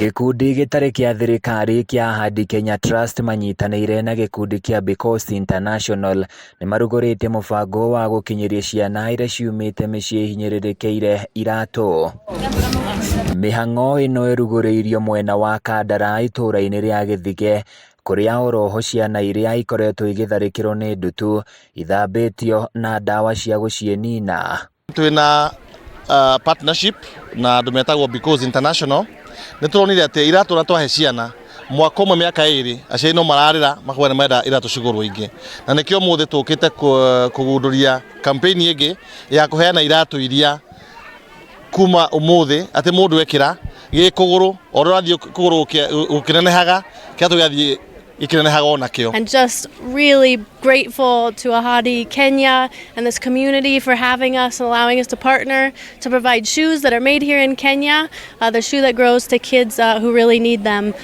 Gĩkundi gĩtarĩ kĩa thirikari kĩa Ahadi Kenya Trust manyitanĩire na gĩkundi kĩa Because International nĩmarugũrĩtie mũbango wa gũkinyĩria ciana iria ciumĩte mĩciĩ ĩhinyĩrĩrĩkĩire iratũ. Mĩhang'o ĩno ĩrugũrĩirio mwena wa Kandara itũũra-inĩ rĩa Gĩthige kũrĩa oroho ciana iria ikoretwo igĩtharĩkĩrwo nĩ ndutu ithambĩtio na ndawa cia gũciĩnina. Twĩna partnership na andũ metagwo Because International. Nĩ tũronire atĩ iratũ na twahe ciana mwaka ũmwe, mĩaka 2, aciari no mararĩra makauga nĩ marenda iratũ cigũrwo ingĩ, na nĩkĩo ũmũthĩ tũkĩte kũgundũria campaign ĩngĩ ya kũheana iratũ iria kuma ũmũthĩ, atĩ mũndũ ekĩra gĩ kũgũrũ, o ũrĩa ũrathiĩ kũgũrũ gũkĩnenehaga, kĩratũ gĩathiĩ gĩkĩnenehaga onakĩo. And just really grateful to Ahadi Kenya and this community for having us and allowing us to partner to provide shoes that are made here in Kenya, the shoe that grows to kids who really need them.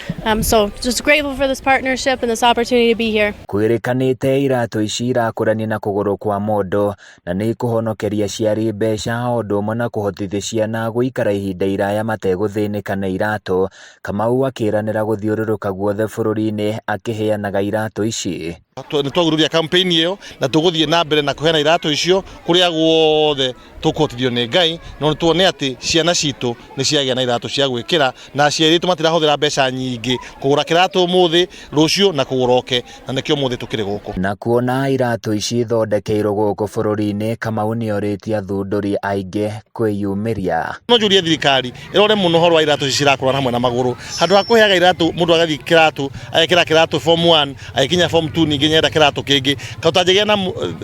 So just grateful for this partnership and this opportunity to be here. Kwĩrĩkanĩte iratũ ici irakũrania na kũgũrũ kwa mũndũ na nĩ ikũhonokeria aciari mbeca o ũndũ ũmwe na kũhotithia ciana gũikara ihinda iraya mategũthĩnĩka na iratũ. Kamau akĩranĩra gũthiũrũrũka guothe bũrũri-inĩ akĩheanaga iratũ ici. Nĩ twagundũria campaign ĩyo na tũgũthiĩ na mbere na kũheana iratũ icio kũrĩa guothe tũkũhotithio nĩ Ngai, no nĩ tuone atĩ ciana citũ nĩ ciagĩa na iratũ cia gwĩkĩra na aciari aitũ matirahũthĩra mbeca nyingĩ kũgũra kĩratũ ũmũthĩ, rũciũ na kũgũra oke, na nĩkĩo ũmũthĩ tũkĩrĩ gũkũ. Na kuona iratũ ici ithondekeirwo gũkũ bũrũri-inĩ, Kamau nĩorĩtie athundũri aingĩ kwĩyumĩria. No njũrie thirikari ĩrore mũno ũhoro wa iratũ ici cirakũra hamwe na magũrũ, handũ ha kũheaga iratũ mũndũ agathiĩ kĩratũ agekĩra kĩratũ form 1, agĩkinya form 2 ningĩ nyenda kĩratũ kĩngĩ. Kaũtangĩgĩa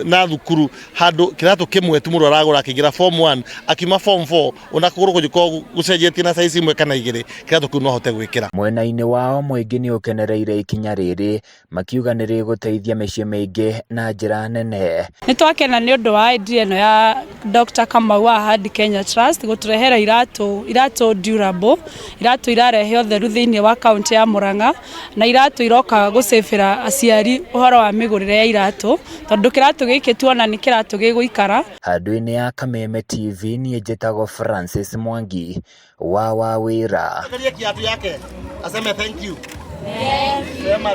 na thukuru handũ kĩratũ kĩmwe tu mũndũ aragũra akĩingĩra form 1, akiuma form 4 ona kũgũrũ kũngĩkorwo gũcenjetie na size imwe kana igĩrĩ, kĩratũ kĩu no ahote gwĩkĩra. Mwena-inĩ wao mũingĩ nĩ ũkenereire ikinya rĩrĩ, makiuga nĩ rĩgũteithia mĩciĩ mĩingĩ na njĩra nene. Nĩ twakena nĩ ũndũ wa idea ĩno ya Dr. Kamau wa Ahadi Kenya Trust gũtũrehera iratũ durable, iratũ irarehe ũtheru thĩinĩ wa kaunti ya Murang'a, na iratũ iroka gũcĩbĩra aciari ũhoro wa mĩgũrĩre ya iratũ, tondũ kĩratũ gĩkĩ tuona nĩ kĩratũ gĩgũikara. Handũ-inĩ ya Kameme TV, niĩ njĩtagwo Francis Mwangi wa Wawĩra. Angalia kiatu yake aseme thank you.